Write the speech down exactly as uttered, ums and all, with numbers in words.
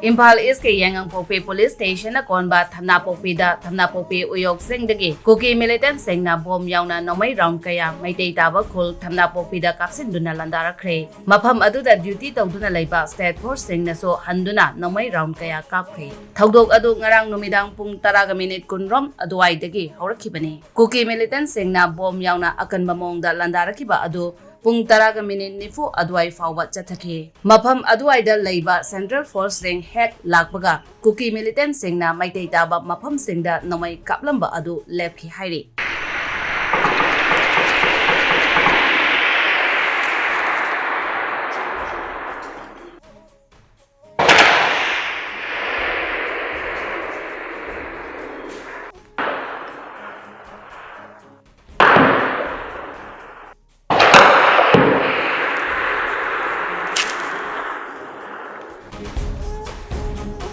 ꯏꯝꯐꯥꯜ ꯏꯁꯀꯤ ꯌꯥꯏꯉꯪꯄꯣꯛꯄꯤ ꯄꯨꯂꯤꯁ ꯁ꯭ꯇꯦꯁꯟꯅ ꯀꯣꯟꯕ ꯊꯝꯅꯥꯄꯣꯛꯄꯤꯗ ꯊꯝꯅꯥꯄꯣꯛꯄꯤ ꯎꯌꯣꯛꯁꯤꯡꯗꯒꯤ ꯀꯨꯀꯤ ꯃꯤꯂꯤꯇꯦꯟꯁꯤꯡꯅ ꯕꯣꯝ ꯌꯥꯎꯅ ꯅꯣꯡꯃꯩ ꯔꯥꯎꯟ ꯀꯌꯥ ꯃꯩꯇꯩ ꯇꯥꯕ ꯈꯨꯜ ꯊꯝꯅꯥꯄꯣꯛꯄꯤꯗ ꯀꯥꯞꯁꯤꯟꯗꯨꯅ ꯂꯥꯟꯗꯥꯔꯛꯈ꯭ꯔꯦ꯫ ꯃꯐꯝ ꯑꯗꯨꯗ ꯗ꯭ꯌꯨꯇꯤ ꯇꯧꯗꯨꯅ ꯂꯩꯕ ꯁ꯭ꯇꯦꯠ ꯐꯣꯔꯁꯁꯤꯡꯅꯁꯨ ꯍꯟꯗꯨꯅ ꯅꯣꯡꯃꯩ ꯔꯥꯎꯟ ꯀꯌꯥ ꯀꯥꯞꯈ꯭ꯔꯦ꯫ ꯊꯧꯗꯣꯛ ꯑꯗꯨ ꯉꯔꯥꯡ ꯅꯨꯃꯤꯗꯥꯡ ꯄꯨꯡ ꯇꯔꯥꯒ ꯃꯤꯅꯤꯠ ꯀꯨꯟꯔꯣꯝ ꯑꯗꯨꯋꯥꯏꯗꯒꯤ ꯍꯧꯔꯛꯈꯤꯕꯅꯤ꯫ ꯀꯨꯀꯤ ꯃꯤꯂꯤꯇꯦꯟꯁꯤꯡꯅ ꯕꯣꯝ ꯌꯥꯎꯅ ꯑꯀꯟꯕ ꯃꯑꯣꯡꯗ ꯂꯥꯟꯗꯥꯔꯛꯈꯤꯕ ꯑꯗꯨ ꯄꯨꯡ ꯇꯔꯥꯒ ꯃꯤꯅꯤꯠ ꯅꯤꯐꯨ ꯑꯗꯨꯋꯥꯏ ꯐꯥꯎꯕ ꯆꯠꯊꯈꯤ꯫ ꯃꯐꯝ ꯑꯗꯨꯋꯥꯏꯗ ꯂꯩꯕ ꯁꯦꯟꯇ꯭ꯔꯦꯜ ꯐꯣꯔꯁꯁꯤꯡ ꯍꯦꯛ ꯂꯥꯛꯄꯒ ꯀꯨꯀꯤ ꯃꯤꯂꯤꯇꯦꯟꯁꯤꯡꯅ ꯃꯩꯇꯩ ꯇꯥꯕ ꯃꯐꯝꯁꯤꯡꯗ ꯅꯣꯡꯃꯩ ꯀꯥꯞꯂꯝꯕ ꯑꯗꯨ ꯂꯦꯞꯈꯤ ꯍꯥꯏꯔꯤ꯫